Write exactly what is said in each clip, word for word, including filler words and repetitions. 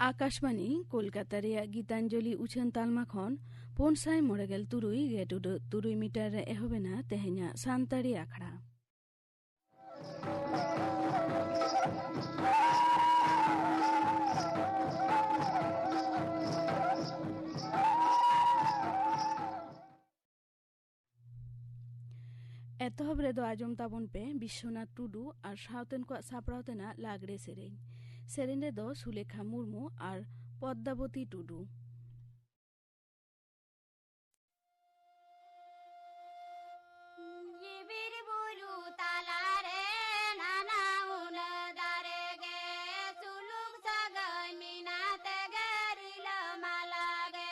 ᱟᱠᱟᱥᱵᱟᱱᱤ ᱠᱳᱞᱠᱟᱛᱟ ᱨᱮᱭᱟᱜ ᱜᱤᱛᱟᱧᱡᱚᱞᱤ ᱩᱪᱷᱟᱹᱱ ᱛᱟᱞᱢᱟ ᱠᱷᱚᱱ ᱯᱩᱱ ᱥᱟᱭ ᱢᱚᱬᱮ ᱜᱮᱞ ᱛᱩᱨᱩᱭ ᱜᱮᱴ ᱩᱰᱟᱹᱜ ᱛᱩᱨᱩᱭ ᱢᱤᱴᱟᱨ ᱨᱮ ᱮᱦᱚᱵ ᱮᱱᱟ ᱛᱮᱦᱮᱧᱟᱜ ᱥᱟᱱᱛᱟᱲᱤ ᱟᱠᱷᱲᱟ᱾ ᱮᱛᱚᱦᱚᱵ ᱨᱮᱫᱚ ᱟᱸᱡᱚᱢ ᱛᱟᱵᱚᱱ ᱯᱮ ᱵᱤᱥᱥᱚᱱᱟᱛᱷ ᱴᱩᱰᱩ ᱟᱨ ᱥᱟᱶᱛᱮᱱ ᱠᱚᱣᱟᱜ ᱥᱟᱯᱲᱟᱣ ᱛᱮᱱᱟᱜ ᱞᱟᱜᱽᱲᱮ ᱥᱮᱨᱮᱧ᱾ ᱥᱮᱨᱮᱧ ᱨᱮᱫᱚ ᱥᱩᱞᱮᱠᱷᱟ ᱢᱩᱨᱢᱩ ᱟᱨ ᱯᱚᱫᱽᱫᱟᱵᱚᱛᱤ ᱴᱩᱰᱩ᱾ ᱡᱤᱣᱤᱨ ᱵᱩᱨᱩ ᱛᱟᱞᱟᱨᱮ ᱱᱟᱱᱟ ᱦᱩᱱᱟᱹᱨ ᱫᱟᱨᱮ ᱜᱮ, ᱥᱩᱞᱩᱠ ᱥᱟᱹᱜᱟᱹᱭ ᱢᱮᱱᱟᱜ ᱛᱮᱜᱮ ᱨᱤᱞᱟᱹᱢᱟᱞᱟ ᱜᱮ,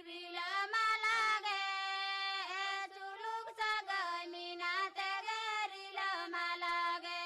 ᱨᱤᱞᱟᱹᱢᱟᱞᱟ ᱜᱮ, ᱥᱩᱞᱩᱠ ᱥᱟᱹᱜᱟᱹᱭ ᱢᱮᱱᱟᱜ ᱛᱮᱜᱮ ᱨᱤᱞᱟᱹᱢᱟᱞᱟ ᱜᱮ᱾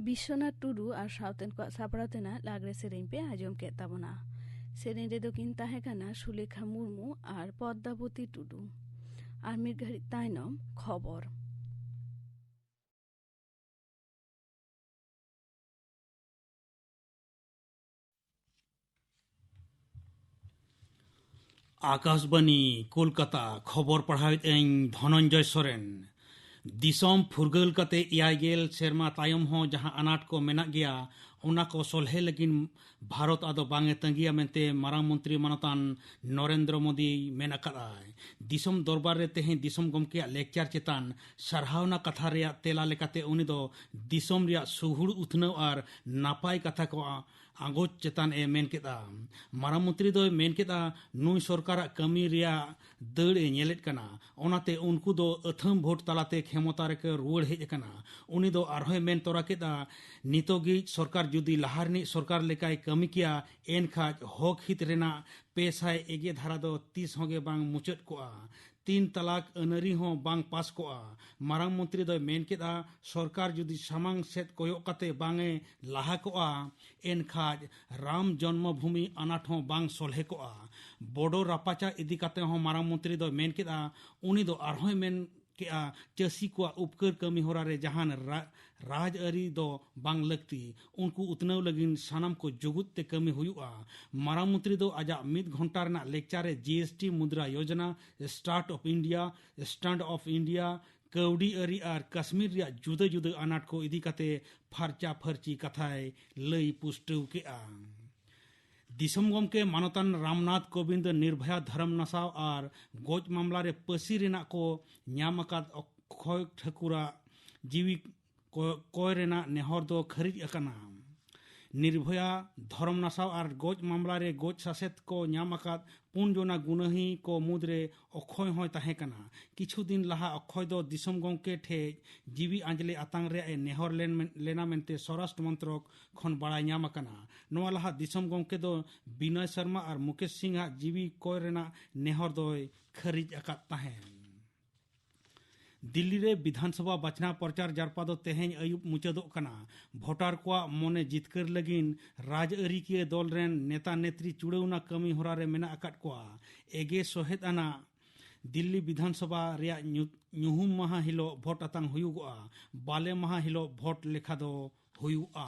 ᱵᱤᱥᱥᱚᱱᱟᱛᱷ ᱴᱩᱰᱩ ᱟᱨ ᱥᱟᱶᱛᱮᱱ ᱠᱚᱣᱟᱜ ᱥᱟᱯᱲᱟᱣ ᱛᱮᱱᱟᱜ ᱞᱟᱜᱽᱲᱮ ᱥᱮᱨᱮᱧ ᱯᱮ ᱟᱸᱡᱚᱢ ᱠᱮᱫ ᱛᱟᱵᱚᱱᱟ᱾ ᱥᱮᱨᱮᱧ ᱨᱮᱫᱚ ᱠᱤᱱ ᱛᱟᱦᱮᱸ ᱠᱟᱱᱟ ᱥᱩᱞᱮᱠᱷᱟ ᱢᱩᱨᱢᱩ ᱟᱨ ᱯᱚᱫᱽᱫᱟᱵᱚᱛᱤ ᱴᱩᱰᱩ᱾ ᱟᱨ ᱢᱤᱫ ᱜᱷᱟᱹᱲᱤᱡ ᱛᱟᱭᱱᱚᱢ ᱠᱷᱚᱵᱚᱨ᱾ ᱟᱠᱟᱥᱵᱟᱱᱤ, ᱠᱳᱞᱠᱟᱛᱟ, ᱠᱷᱚᱵᱚᱨ ᱯᱟᱲᱦᱟᱣᱮᱫ ᱟᱹᱧ ᱫᱷᱚᱱᱚᱱᱡᱚᱭ ᱥᱚᱨᱮᱱ᱾ ᱫᱤᱥᱚᱢ ᱯᱷᱩᱨᱜᱟᱹᱞ ᱠᱟᱛᱮ ᱮᱭᱟᱭ ᱜᱮᱞ ᱥᱮᱨᱢᱟ ᱛᱟᱭᱚᱢ ᱦᱚᱸ ᱡᱟᱦᱟᱸ ᱟᱱᱟᱴ ᱠᱚ ᱢᱮᱱᱟᱜ ᱜᱮᱭᱟ, ᱚᱱᱟ ᱠᱚ ᱥᱚᱞᱦᱮ ᱞᱟᱹᱜᱤᱫ ᱵᱷᱟᱨᱚᱛ ᱟᱫᱚ ᱵᱟᱝ ᱮ ᱛᱟᱺᱜᱤᱭᱟ ᱢᱮᱱᱛᱮ ᱢᱟᱨᱟᱝ ᱢᱚᱱᱛᱨᱤ ᱢᱟᱱᱚᱛᱟᱱ ᱱᱚᱨᱮᱱᱫᱨᱚ ᱢᱳᱫᱤ ᱢᱮᱱ ᱟᱠᱟᱫᱼᱟᱭ᱾ ᱫᱤᱥᱚᱢ ᱫᱚᱨᱵᱟᱨ ᱨᱮ ᱛᱮᱦᱮᱧ ᱫᱤᱥᱚᱢ ᱜᱚᱢᱠᱮᱭᱟᱜ ᱞᱮᱠᱪᱟᱨ ᱪᱮᱛᱟᱱ ᱥᱟᱨᱦᱟᱣᱱᱟ ᱠᱟᱛᱷᱟ ᱨᱮᱭᱟᱜ ᱛᱮᱞᱟ ᱞᱮᱠᱟᱛᱮ ᱩᱱᱤ ᱫᱚ ᱫᱤᱥᱚᱢ ᱨᱮᱭᱟᱜ ᱥᱩᱦᱩᱲ ᱩᱛᱱᱟᱹᱣ ᱟᱨ ᱱᱟᱯᱟᱭ ᱠᱟᱛᱷᱟ ᱠᱚ ᱟᱸᱜᱚᱪ ᱪᱮᱛᱟᱱ ᱮ ᱢᱮᱱ ᱠᱮᱫᱼᱟ᱾ ᱢᱟᱨᱟᱝ ᱢᱚᱱᱛᱨᱤ ᱫᱚᱭ ᱢᱮᱱ ᱠᱮᱫᱼᱟ, ᱱᱩᱭ ᱥᱚᱨᱠᱟᱨᱟᱜ ᱠᱟᱹᱢᱤ ᱨᱮᱭᱟᱜ ᱫᱟᱹᱲ ᱮ ᱧᱮᱞᱮᱫ ᱠᱟᱱᱟ, ᱚᱱᱟᱛᱮ ᱩᱱᱠᱩ ᱫᱚ ᱟᱹᱛᱷᱟᱹᱢ ᱵᱷᱳᱴ ᱛᱟᱞᱟᱛᱮ ᱠᱷᱮᱢᱚᱛᱟ ᱨᱮᱠᱚ ᱨᱩᱣᱟᱹᱲ ᱦᱮᱡ ᱟᱠᱟᱱᱟ᱾ ᱩᱱᱤ ᱫᱚ ᱟᱨᱦᱚᱸᱭ ᱢᱮᱱ ᱛᱚᱨᱟ ᱠᱮᱫᱼᱟ, ᱱᱤᱛᱚᱜᱤᱡ ᱥᱚᱨᱠᱟᱨ ᱡᱩᱫᱤ ᱞᱟᱦᱟ ᱨᱤᱱᱤᱡ ᱥᱚᱨᱠᱟᱨ ᱞᱮᱠᱟᱭ ᱠᱟᱹᱢᱤ ᱠᱮᱭᱟ, ᱮᱱᱠᱷᱟᱡ ᱦᱚᱠ ᱦᱤᱛ ᱨᱮᱱᱟᱜ ᱯᱮ ᱥᱟᱭ ᱮᱜᱮ ᱫᱷᱟᱨᱟ ᱫᱚ ᱛᱤᱥ ᱦᱚᱸ ᱜᱮ ᱵᱟᱝ ᱢᱩᱪᱟᱹᱫ ᱠᱚᱜᱼᱟ᱾ ᱛᱤᱱ ᱛᱟᱞᱟᱠ ᱟᱹᱱᱟᱹᱨᱤ ᱦᱚᱸ ᱵᱟᱝ ᱯᱟᱥ ᱠᱚᱜᱼᱟ᱾ ᱢᱟᱨᱟᱝ ᱢᱚᱱᱛᱨᱤ ᱫᱚᱭ ᱢᱮᱱ ᱠᱮᱫᱼᱟ, ᱥᱚᱨᱠᱟᱨ ᱡᱩᱫᱤ ᱥᱟᱢᱟᱝ ᱥᱮᱫ ᱠᱚᱭᱚᱜ ᱠᱟᱛᱮ ᱵᱟᱝ ᱮ ᱞᱟᱦᱟ ᱠᱚᱜᱼᱟ, ᱮᱱᱠᱷᱟᱡ ᱨᱟᱢ ᱡᱚᱱᱢᱚ ᱵᱷᱩᱢᱤ ᱟᱱᱟᱴ ᱦᱚᱸ ᱵᱟᱝ ᱥᱚᱞᱦᱮ ᱠᱚᱜᱼᱟ᱾ ᱵᱚᱰᱚ ᱨᱟᱯᱟᱪᱟᱜ ᱤᱫᱤ ᱠᱟᱛᱮ ᱦᱚᱸ ᱢᱟᱨᱟᱝ ᱢᱚᱱᱛᱨᱤ ᱫᱚᱭ ᱢᱮᱱ ᱠᱮᱫᱼᱟ, ᱩᱱᱤ ᱫᱚ ᱟᱨᱦᱚᱸᱭ ᱢᱮᱱ ᱠᱮᱫᱼᱟ, ᱪᱟᱹᱥᱤ ᱠᱚᱣᱟᱜ ᱩᱯᱠᱟᱹᱨ ᱠᱟᱹᱢᱤ ᱦᱚᱨᱟ ᱨᱮ ᱡᱟᱦᱟᱱ ᱨᱟ-, ᱨᱟᱡᱽ ᱟᱹᱨᱤ ᱫᱚ ᱵᱟᱝ ᱞᱟᱹᱠᱛᱤ, ᱩᱱᱠᱩ ᱩᱛᱱᱟᱹᱣ ᱞᱟᱹᱜᱤᱫ ᱥᱟᱱᱟᱢ ᱠᱚ ᱡᱩᱜᱩᱫ ᱛᱮ ᱠᱟᱹᱢᱤ ᱦᱩᱭᱩᱜᱼᱟ᱾ ᱢᱟᱨᱟᱝ ᱢᱚᱱᱛᱨᱤ ᱫᱚ ᱟᱡᱟᱜ ᱢᱤᱫ ᱜᱷᱚᱱᱴᱟ ᱨᱮᱱᱟᱜ ᱞᱮᱠᱪᱟᱨ ᱨᱮ ᱡᱤ S T, Mudra Yojana, start up India, stand up India, ᱠᱟᱹᱣᱰᱤ ᱟᱹᱨᱤ ᱟᱨ ᱠᱟᱥᱢᱤᱨ ᱨᱮᱭᱟᱜ ᱡᱩᱫᱟᱹ ᱡᱩᱫᱟᱹ ᱟᱱᱟᱴ ᱠᱚ ᱤᱫᱤ ᱠᱟᱛᱮ ᱯᱷᱟᱨᱪᱟ ᱯᱷᱟᱹᱨᱪᱤ ᱠᱟᱛᱷᱟᱭ ᱞᱟᱹᱭ ᱯᱩᱥᱴᱟᱹᱣ ᱠᱮᱫᱼᱟ᱾ ᱫᱤᱥᱚᱢ ᱜᱚᱢᱠᱮ ᱢᱟᱱᱚᱛᱟᱱ ᱨᱟᱢᱱᱟᱛᱷ ᱠᱳᱵᱤᱱᱫᱽ ᱱᱤᱨᱵᱷᱚᱭᱟ ᱫᱷᱚᱨᱚᱢ ᱱᱟᱥᱟᱣ ᱟᱨ ᱜᱚᱡ ᱢᱟᱢᱞᱟ ᱨᱮ ᱯᱟᱹᱥᱤ ᱨᱮᱱᱟᱜ ᱠᱚ ᱧᱟᱢ ᱟᱠᱟᱫ ᱚᱠᱠᱷᱚᱭ ᱴᱷᱟᱹᱠᱩᱨᱟᱜ ᱡᱤᱣᱤ ᱠᱚ-, ᱠᱚᱭ ᱨᱮᱱᱟᱜ ᱱᱮᱦᱚᱨ ᱫᱚ ᱠᱷᱟᱹᱨᱤᱡ ᱟᱠᱟᱱᱟ᱾ ᱱᱤᱨᱵᱷᱚᱭᱟ ᱫᱷᱚᱨᱚᱢ ᱱᱟᱥᱟᱣ ᱟᱨ ᱜᱚᱡ ᱢᱟᱢᱞᱟ ᱨᱮ ᱜᱚᱡ ᱥᱟᱥᱮᱛ ᱠᱚ ᱧᱟᱢ ᱟᱠᱟᱫ ᱯᱩᱱ ᱡᱚᱱᱟ ᱜᱩᱱᱟᱹᱦᱤ ᱠᱚ ᱢᱩᱫᱽᱨᱮ ᱚᱠᱠᱷᱚᱭ ᱦᱚᱸᱭ ᱛᱟᱦᱮᱸ ᱠᱟᱱᱟ᱾ ᱠᱤᱪᱷᱩ ᱫᱤᱱ ᱞᱟᱦᱟ ᱚᱠᱠᱷᱚᱭ ᱫᱚ ᱫᱤᱥᱚᱢ ᱜᱚᱢᱠᱮ ᱴᱷᱮᱡ ᱡᱤᱣᱤ ᱟᱸᱡᱽᱞᱮ ᱟᱛᱟᱝ ᱨᱮᱭᱟᱜ ᱮ ᱱᱮᱦᱚᱨ ᱞᱮᱱ ᱢᱮᱱ-, ᱞᱮᱱᱟ ᱢᱮᱱᱛᱮ ᱥᱚᱨᱟᱥᱴᱨᱚ ᱢᱚᱱᱛᱨᱚᱠ ᱠᱷᱚᱱ ᱵᱟᱲᱟᱭ ᱧᱟᱢ ᱟᱠᱟᱱᱟ᱾ ᱱᱚᱣᱟ ᱞᱟᱦᱟ ᱫᱤᱥᱚᱢ ᱜᱚᱢᱠᱮ ᱫᱚ ᱵᱤᱱᱚᱭ ᱥᱚᱨᱢᱟ ᱟᱨ ᱢᱩᱠᱮᱥ ᱥᱤᱝ ᱟᱜ ᱡᱤᱣᱤ ᱠᱚᱭ ᱨᱮᱱᱟᱜ ᱱᱮᱦᱚᱨ ᱫᱚᱭ ᱠᱷᱟᱹᱨᱤᱡ ᱟᱠᱟᱫ ᱛᱟᱦᱮᱸᱱ᱾ ᱫᱤᱞᱞᱤ ᱨᱮ ᱵᱤᱫᱷᱟᱱᱥᱚᱵᱷᱟ ᱵᱟᱪᱷᱱᱟᱣ ᱯᱨᱚᱪᱟᱨ ᱡᱟᱨᱯᱟ ᱫᱚ ᱛᱮᱦᱮᱧ ᱟᱹᱭᱩᱵ ᱢᱩᱪᱟᱹᱫᱚᱜ ᱠᱟᱱᱟ᱾ ᱵᱷᱳᱴᱟᱨ ᱠᱚᱣᱟᱜ ᱢᱚᱱᱮ ᱡᱤᱛᱠᱟᱹᱨ ᱞᱟᱹᱜᱤᱫ ᱨᱟᱡᱽᱟᱹᱨᱤᱠᱤᱭᱟᱹ ᱫᱚᱞ ᱨᱮᱱ ᱱᱮᱛᱟ ᱱᱮᱛᱨᱤ ᱪᱩᱲᱟᱹᱣᱱᱟ ᱠᱟᱹᱢᱤ ᱦᱚᱨᱟ ᱨᱮ ᱢᱮᱱᱟᱜ ᱟᱠᱟᱫ ᱠᱚᱣᱟ᱾ ᱮᱜᱮ ᱥᱚᱦᱮᱫ ᱟᱱᱟᱜ ᱫᱤᱞᱞᱤ ᱵᱤᱫᱷᱟᱱᱥᱚᱵᱷᱟ ᱨᱮᱭᱟᱜ ᱧᱩ-, ᱧᱩᱦᱩᱢ ᱢᱟᱦᱟ ᱦᱤᱞᱳᱜ ᱵᱷᱳᱴ ᱟᱛᱟᱝ ᱦᱩᱭᱩᱜᱚᱜᱼᱟ᱾ ᱵᱟᱞᱮ ᱢᱟᱦᱟ ᱦᱤᱞᱳᱜ ᱵᱷᱳᱴ ᱞᱮᱠᱷᱟ ᱫᱚ ᱦᱩᱭᱩᱜᱼᱟ᱾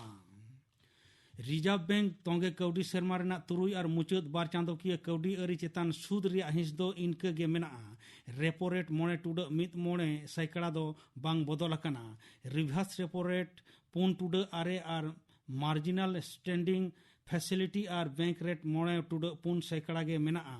ᱨᱤᱡᱟᱨᱵᱷ ᱵᱮᱝᱠ ᱛᱚᱸᱜᱮ ᱠᱟᱹᱣᱰᱤ ᱥᱮᱨᱢᱟ ᱨᱮᱱᱟᱜ ᱛᱩᱨᱩᱭ ᱟᱨ ᱢᱩᱪᱟᱹᱫ ᱵᱟᱨ ᱪᱟᱸᱫᱚᱠᱤᱭᱟᱹ ᱠᱟᱹᱣᱰᱤ ᱟᱹᱨᱤ ᱪᱮᱛᱟᱱ ᱥᱩᱫ ᱨᱮᱭᱟᱜ ᱦᱤᱸᱥ ᱫᱚ ᱤᱱᱠᱟᱹ ᱜᱮ ᱢᱮᱱᱟᱜᱼᱟ᱾ ᱨᱮᱯᱳ ᱨᱮᱴ ᱢᱚᱬᱮ ᱴᱩᱰᱟᱹᱜ ᱢᱤᱫ ᱢᱚᱬᱮ ᱥᱮᱠᱲᱟ ᱫᱚ ᱵᱟᱝ ᱵᱚᱫᱚᱞ ᱟᱠᱟᱱᱟ᱾ ᱨᱤᱵᱷᱟᱨᱥ ᱨᱮᱯᱳ ᱨᱮᱴ ᱯᱩᱱ ᱴᱩᱰᱟᱹᱜ ᱟᱨᱮ ᱟᱨ ᱢᱟᱨᱡᱤᱱᱟᱞ ᱥᱴᱮᱱᱰᱤᱝ ᱯᱷᱮᱥᱤᱞᱤᱴᱤ ᱟᱨ ᱵᱮᱝᱠ ᱨᱮᱴ ᱢᱚᱬᱮ ᱴᱩᱰᱟᱹᱜ ᱯᱩᱱ ᱥᱮᱠᱲᱟ ᱜᱮ ᱢᱮᱱᱟᱜᱼᱟ᱾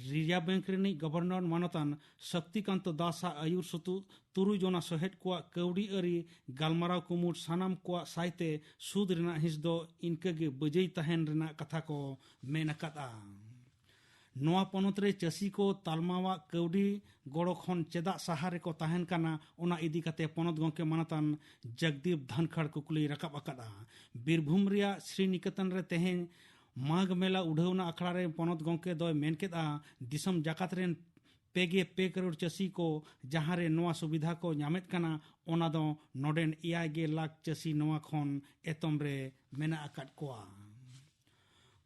ᱨᱤᱡᱟᱨᱵᱷ ᱵᱮᱝᱠ ᱨᱤᱱᱤᱡ ᱜᱚᱵᱷᱚᱨᱱᱚᱨ ᱢᱟᱱᱚᱛᱟᱱ ᱥᱚᱠᱛᱤᱠᱟᱱᱛᱚ ᱫᱟᱥ ᱟᱜ ᱟᱹᱭᱩᱨ ᱥᱩᱛᱩᱜ ᱛᱩᱨᱩᱭ ᱡᱚᱱᱟ ᱥᱚᱦᱮᱫ ᱠᱚᱣᱟᱜ ᱠᱟᱹᱣᱰᱤ ᱟᱹᱨᱤ ᱜᱟᱞᱢᱟᱨᱟᱣ ᱠᱩᱢᱩᱴ ᱥᱟᱱᱟᱢ ᱠᱚᱣᱟᱜ ᱥᱟᱭᱛᱮ ᱥᱩᱫ ᱨᱮᱱᱟᱜ ᱦᱤᱸᱥ ᱫᱚ ᱤᱱᱠᱟᱹ ᱜᱮ ᱵᱟᱹᱡᱟᱹᱭ ᱛᱟᱦᱮᱱ ᱨᱮᱱᱟᱜ ᱠᱟᱛᱷᱟ ᱠᱚ ᱢᱮᱱ ᱟᱠᱟᱫᱼᱟ᱾ ᱱᱚᱣᱟ ᱯᱚᱱᱚᱛ ᱨᱮ ᱪᱟᱹᱥᱤ ᱠᱚ ᱛᱟᱞᱢᱟᱣᱟᱜ ᱠᱟᱹᱣᱰᱤ ᱜᱚᱲᱚ ᱠᱷᱚᱱ ᱪᱮᱫᱟᱜ ᱥᱟᱦᱟ ᱨᱮᱠᱚ ᱛᱟᱦᱮᱱ ᱠᱟᱱᱟ, ᱚᱱᱟ ᱤᱫᱤ ᱠᱟᱛᱮ ᱯᱚᱱᱚᱛ ᱜᱚᱢᱠᱮ ᱢᱟᱱᱚᱛᱟᱱ ᱡᱚᱜᱽᱫᱤᱯ ᱫᱷᱟᱱᱠᱷᱟᱲ ᱠᱩᱠᱞᱤᱭ ᱨᱟᱠᱟᱵ ᱟᱠᱟᱫᱼᱟ᱾ ᱵᱤᱨᱵᱷᱩᱢ ᱨᱮᱭᱟᱜ ᱥᱨᱤᱱᱤᱠᱮᱛᱚᱱ ᱨᱮ ᱛᱮᱦᱮᱧ ᱢᱟᱜᱽ ᱢᱮᱞᱟ ᱩᱰᱷᱟᱹᱣᱱᱟ ᱟᱠᱷᱲᱟ ᱨᱮ ᱯᱚᱱᱚᱛ ᱜᱚᱢᱠᱮ ᱫᱚᱭ ᱢᱮᱱ ᱠᱮᱫᱼᱟ, ᱫᱤᱥᱚᱢ ᱡᱟᱠᱟᱛ ᱨᱮᱱ ᱯᱮ ᱜᱮ ᱯᱮ ᱠᱟᱨᱳᱲ ᱪᱟᱹᱥᱤ ᱠᱚ ᱡᱟᱦᱟᱸ ᱨᱮ ᱱᱚᱣᱟ ᱥᱩᱵᱤᱫᱷᱟ ᱠᱚ ᱧᱟᱢᱮᱫ ᱠᱟᱱᱟ, ᱚᱱᱟ ᱫᱚ ᱱᱚᱰᱮᱱ ᱮᱭᱟᱭ ᱜᱮᱞ ᱞᱟᱠᱷ ᱪᱟᱹᱥᱤ ᱱᱚᱣᱟ ᱠᱷᱚᱱ ᱮᱛᱚᱢ ᱨᱮ ᱢᱮᱱᱟᱜ ᱟᱠᱟᱫ ᱠᱚᱣᱟ᱾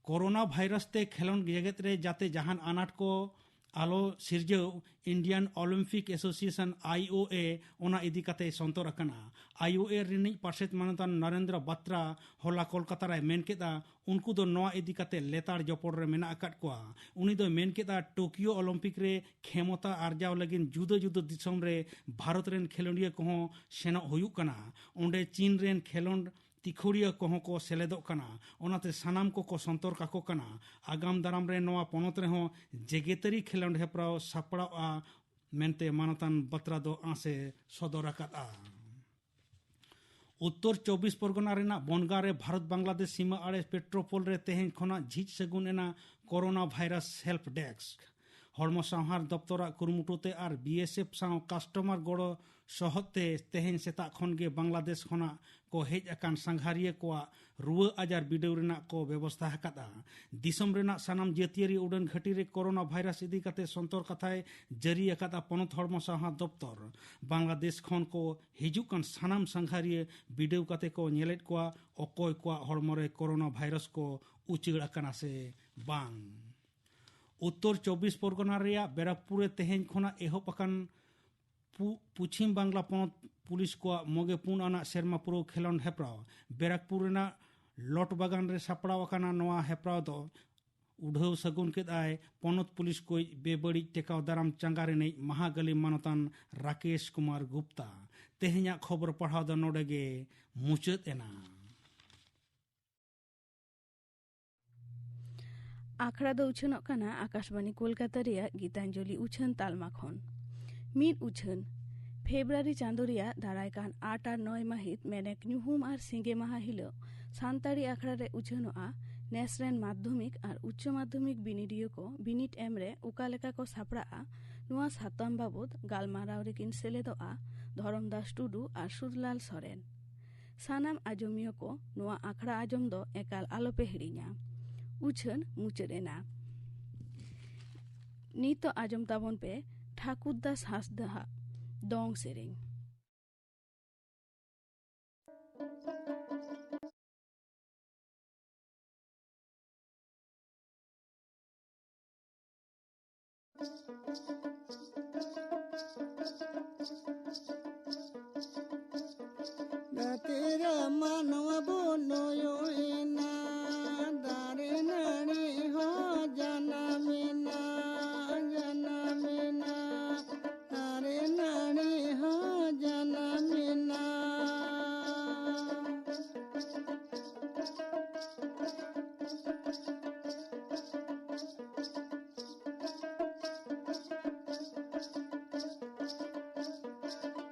ᱠᱳᱨᱳᱱᱟ ᱵᱷᱟᱭᱨᱟᱥ ᱛᱮ ᱠᱷᱮᱞᱳᱰ ᱡᱮᱜᱮᱛ ᱨᱮ ᱡᱟᱛᱮ ᱡᱟᱦᱟᱱ ᱟᱱᱟᱴ ᱠᱚ ᱟᱞᱚ ᱥᱤᱨᱡᱟᱹᱣ, ᱤᱱᱰᱤᱭᱟᱱ ᱚᱞᱤᱢᱯᱤᱠ ᱮᱥᱳᱥᱤᱭᱮᱥᱚᱱ, ᱟᱭ ᱳ ᱮ, ᱚᱱᱟ ᱤᱫᱤ ᱠᱟᱛᱮ ᱥᱚᱱᱛᱚᱨ ᱟᱠᱟᱱᱟ᱾ ᱟᱭ ᱳ ᱮ ᱨᱤᱱᱤᱡ ᱯᱟᱨᱥᱮᱛ ᱢᱟᱱᱚᱛᱟᱱ ᱱᱚᱨᱮᱱᱫᱨᱚ ᱵᱟᱛᱨᱟ ᱦᱚᱞᱟ ᱠᱳᱞᱠᱟᱛᱟ ᱨᱮᱭ ᱢᱮᱱ ᱠᱮᱫᱼᱟ, ᱩᱱᱠᱩ ᱫᱚ ᱱᱚᱣᱟ ᱤᱫᱤ ᱠᱟᱛᱮ ᱞᱮᱛᱟᱲ ᱡᱚᱯᱚᱲ ᱨᱮ ᱢᱮᱱᱟᱜ ᱟᱠᱟᱫ ᱠᱚᱣᱟ᱾ ᱩᱱᱤ ᱫᱚᱭ ᱢᱮᱱ ᱠᱮᱫᱼᱟ, ᱴᱳᱠᱤᱭᱳ ᱚᱞᱤᱢᱯᱤᱠ ᱨᱮ ᱠᱷᱮᱢᱚᱛᱟ ᱟᱨᱡᱟᱣ ᱞᱟᱹᱜᱤᱫ ᱡᱩᱫᱟᱹ ᱡᱩᱫᱟᱹ ᱫᱤᱥᱚᱢ ᱨᱮ ᱵᱷᱟᱨᱚᱛ ᱨᱮᱱ ᱠᱷᱮᱞᱳᱰᱤᱭᱟᱹ ᱠᱚᱦᱚᱸ ᱥᱮᱱᱚᱜ ᱦᱩᱭᱩᱜ ᱠᱟᱱᱟ᱾ ᱚᱸᱰᱮ ᱪᱤᱱ ᱨᱮᱱ ᱠᱷᱮᱞᱳᱰ ᱛᱤᱠᱷᱩᱲᱤᱭᱟᱹ ᱠᱚᱦᱚᱸ ᱠᱚ ᱥᱮᱞᱮᱫᱚᱜ ᱠᱟᱱᱟ᱾ ᱚᱱᱟᱛᱮ ᱥᱟᱱᱟᱢ ᱠᱚᱠᱚ ᱥᱚᱱᱛᱚᱨ ᱠᱟᱠᱚ ᱠᱟᱱᱟ᱾ ᱟᱜᱟᱢ ᱫᱟᱨᱟᱢ ᱨᱮ ᱱᱚᱣᱟ ᱯᱚᱱᱚᱛ ᱨᱮᱦᱚᱸ ᱡᱮᱜᱮᱛᱟᱹᱨᱤ ᱠᱷᱮᱞᱳᱰ ᱦᱮᱯᱨᱟᱣ ᱥᱟᱯᱲᱟᱣᱜᱼᱟ ᱢᱮᱱᱛᱮ ᱢᱟᱱᱚᱛᱟᱱ ᱵᱟᱛᱨᱟ ᱫᱚ ᱟᱸᱥ ᱮ ᱥᱚᱫᱚᱨ ᱟᱠᱟᱫᱼᱟ᱾ ᱩᱛᱛᱚᱨ ᱪᱚᱵᱵᱤᱥ ᱯᱚᱨᱜᱚᱱᱟ ᱨᱮᱱᱟᱜ ᱵᱚᱱᱜᱟ ᱨᱮ ᱵᱷᱟᱨᱚᱛ ᱵᱟᱝᱞᱟᱫᱮᱥ ᱥᱤᱢᱟᱹ ᱟᱲᱮ ᱯᱮᱴᱨᱳᱯᱳᱞ ᱨᱮ ᱛᱮᱦᱮᱧ ᱠᱷᱚᱱᱟᱜ ᱡᱷᱤᱡ ᱥᱟᱹᱜᱩᱱ ᱮᱱᱟ ᱠᱳᱨᱳᱱᱟ ᱵᱷᱟᱭᱨᱟᱥ ᱦᱮᱞᱯ ᱰᱮᱥᱠ᱾ ᱦᱚᱲᱢᱚ ᱥᱟᱶᱦᱟᱨ ᱫᱚᱯᱛᱚᱨᱟᱜ ᱠᱩᱨᱩᱢᱩᱴᱩ ᱛᱮ ᱟᱨ ᱵᱤ ᱮᱥ ᱮᱯᱷ ᱥᱟᱶ ᱠᱟᱥᱴᱚᱢᱟᱨ ᱜᱚᱲᱚ ᱥᱚᱦᱚᱫ ᱛᱮ ᱛᱮᱦᱮᱧ ᱥᱮᱛᱟᱜ ᱠᱷᱚᱱ ᱜᱮ ᱵᱟᱝᱞᱟᱫᱮᱥ ᱠᱷᱚᱱᱟᱜ ᱠᱚ ᱦᱮᱡ ᱟᱠᱟᱱ ᱥᱟᱸᱜᱷᱟᱨᱤᱭᱟᱹ ᱠᱚᱣᱟᱜ ᱨᱩᱣᱟᱹ ᱟᱡᱟᱨ ᱵᱤᱰᱟᱹᱣ ᱨᱮᱱᱟᱜ ᱠᱚ ᱵᱮᱵᱚᱥᱛᱷᱟ ᱟᱠᱟᱫᱼᱟ᱾ ᱫᱤᱥᱚᱢ ᱨᱮᱱᱟᱜ ᱥᱟᱱᱟᱢ ᱡᱟᱹᱛᱤᱭᱟᱹᱨᱤ ᱩᱰᱟᱹᱱ ᱜᱷᱟᱹᱴᱤ ᱨᱮ ᱠᱳᱨᱳᱱᱟ ᱵᱷᱟᱭᱨᱟᱥ ᱤᱫᱤ ᱠᱟᱛᱮ ᱥᱚᱱᱛᱚᱨ ᱠᱟᱛᱷᱟᱭ ᱡᱟᱹᱨᱤ ᱟᱠᱟᱫᱼᱟ ᱯᱚᱱᱚᱛ ᱦᱚᱲᱢᱚ ᱥᱟᱶᱦᱟ ᱫᱚᱯᱛᱚᱨ᱾ ᱵᱟᱝᱞᱟᱫᱮᱥ ᱠᱷᱚᱱ ᱠᱚ ᱦᱤᱡᱩᱜ ᱠᱟᱱ ᱥᱟᱱᱟᱢ ᱥᱟᱸᱜᱷᱟᱨᱤᱭᱟᱹ ᱵᱤᱰᱟᱹᱣ ᱠᱟᱛᱮ ᱠᱚ ᱧᱮᱞᱮᱫ ᱠᱚᱣᱟ ᱚᱠᱚᱭ ᱠᱚᱣᱟᱜ ᱦᱚᱲᱢᱚ ᱨᱮ ᱠᱳᱨᱳᱱᱟ ᱵᱷᱟᱭᱨᱟᱥ ᱠᱚ ᱩᱪᱟᱹᱲ ᱟᱠᱟᱱᱟ ᱥᱮ ᱵᱟᱝ᱾ ᱩᱛᱛᱚᱨ ᱪᱚᱵᱵᱤᱥ ᱯᱚᱨᱜᱚᱱᱟ ᱨᱮᱭᱟᱜ ᱵᱮᱨᱟᱠᱯᱩᱨ ᱨᱮ ᱛᱮᱦᱮᱧ ᱠᱷᱚᱱᱟᱜ ᱮᱦᱚᱵ ᱟᱠᱟᱱ ᱯᱩ-, ᱯᱚᱪᱷᱤᱢ ᱵᱟᱝᱞᱟ ᱯᱚᱱᱚᱛ ᱯᱩᱞᱤᱥ ᱠᱚᱣᱟᱜ ᱢᱚᱜᱮ ᱯᱩᱱ ᱟᱱᱟᱜ ᱥᱮᱨᱢᱟ ᱯᱩᱨᱟᱹᱣ ᱠᱷᱮᱞᱚᱸᱰ ᱦᱮᱯᱨᱟᱣ ᱵᱮᱨᱟᱠᱯᱩᱨ ᱨᱮᱱᱟᱜ ᱞᱚᱴ ᱵᱟᱜᱟᱱ ᱨᱮ ᱥᱟᱯᱲᱟᱣ ᱟᱠᱟᱱᱟ᱾ ᱱᱚᱣᱟ ᱦᱮᱯᱨᱟᱣ ᱫᱚ ᱩᱰᱷᱟᱹᱣ ᱥᱟᱹᱜᱩᱱ ᱠᱮᱫ ᱟᱭ ᱯᱚᱱᱚᱛ ᱯᱩᱞᱤᱥ ᱠᱚ ᱵᱮᱵᱟᱹᱲᱤᱡ ᱴᱮᱠᱟᱣ ᱫᱟᱨᱟᱢ ᱪᱟᱸᱜᱟ ᱨᱤᱱᱤᱡ ᱢᱟᱦᱟᱜᱟᱹᱞᱤ ᱢᱟᱱᱚᱛᱟᱱ ᱨᱟᱠᱮᱥ ᱠᱩᱢᱟᱨ ᱜᱩᱯᱛᱟ᱾ ᱛᱮᱦᱮᱧᱟᱜ ᱠᱷᱚᱵᱚᱨ ᱯᱟᱲᱦᱟᱣ ᱫᱚ ᱱᱚᱰᱮ ᱜᱮ ᱢᱩᱪᱟᱹᱫ ᱮᱱᱟ᱾ ᱟᱠᱷᱲᱟ ᱫᱚ ᱩᱪᱷᱟᱹᱱᱚᱜ ᱠᱟᱱᱟ ᱟᱠᱟᱥᱵᱟᱬᱤ ᱠᱳᱞᱠᱟᱛᱟ ᱨᱮᱭᱟᱜ ᱜᱤᱛᱟᱧᱡᱚᱞᱤ ᱩᱪᱷᱟᱹᱱ ᱛᱟᱞᱢᱟ ᱠᱷᱚᱱ᱾ ᱢᱤᱫ ᱩᱪᱷᱟᱹᱱ, ᱯᱷᱮᱵᱨᱩᱣᱟᱨᱤ ᱪᱟᱸᱫᱳ ᱨᱮᱭᱟᱜ ᱫᱟᱨᱟᱭ ᱠᱟᱱ ᱟᱴ ᱟᱨ ᱱᱚᱭ ᱢᱟᱹᱦᱤᱛ ᱢᱮᱱᱮᱠ ᱧᱩᱦᱩᱢ ᱟᱨ ᱥᱤᱸᱜᱮ ᱢᱟᱦᱟ ᱦᱤᱞᱳᱜ ᱥᱟᱱᱛᱟᱲᱤ ᱟᱠᱷᱲᱟ ᱨᱮ ᱩᱪᱷᱟᱹᱱᱚᱜᱼᱟ᱾ ᱱᱮᱥ ᱨᱮᱱ ᱢᱟᱫᱽᱫᱷᱚᱢᱤᱠ ᱟᱨ ᱩᱪᱪᱚ ᱢᱟᱫᱽᱫᱷᱚᱢᱤᱠ ᱵᱤᱱᱤᱰᱤᱭᱟᱹ ᱠᱚ ᱵᱤᱱᱤᱰ ᱮᱢ ᱨᱮ ᱚᱠᱟ ᱞᱮᱠᱟ ᱠᱚ ᱥᱟᱯᱲᱟᱜᱼᱟ, ᱱᱚᱣᱟ ᱥᱟᱛᱟᱢ ᱵᱟᱵᱚᱛ ᱜᱟᱞᱢᱟᱨᱟᱣ ᱨᱮᱠᱤᱱ ᱥᱮᱞᱮᱫᱚᱜᱼᱟ ᱫᱷᱚᱨᱚᱢᱫᱟᱥ ᱴᱩᱰᱩ ᱟᱨ ᱥᱩᱨᱞᱟᱞ ᱥᱚᱨᱮᱱ᱾ ᱥᱟᱱᱟᱢ ᱟᱸᱡᱚᱢᱤᱭᱟᱹ ᱠᱚ ᱱᱚᱣᱟ ᱟᱠᱷᱲᱟ ᱟᱸᱡᱚᱢ ᱫᱚ ᱮᱠᱟᱞ ᱟᱞᱚᱯᱮ ᱦᱤᱲᱤᱧᱟ᱾ ᱩᱪᱷᱟᱹᱱ ᱢᱩᱪᱟᱹᱫ ᱮᱱᱟ᱾ ᱱᱤᱛᱚᱜ ᱟᱸᱡᱚᱢ ᱛᱟᱵᱚᱱ ᱯᱮ ᱴᱷᱟᱠᱩᱨ ᱫᱟᱥ ᱦᱟᱸᱥᱫᱟᱜ ᱫᱚᱝ ᱥᱮᱨᱮᱧ᱾ ᱫᱷᱟᱹᱨᱛᱤ ᱨᱮ ᱢᱟᱱᱣᱟ ᱵᱚᱱ ᱱᱩᱭᱩᱭᱮᱱᱟ, ᱫᱟᱨᱮ ᱱᱟᱹᱲᱤ ᱦᱚᱸ ᱡᱟᱱᱟᱢᱮᱱᱟ, ᱡᱟᱱᱟᱢᱮᱱᱟ, ᱫᱟᱨᱮ ᱱᱟᱹᱲᱤ ᱦᱚᱸ ᱡᱟᱱᱟᱢᱮᱱᱟ᱾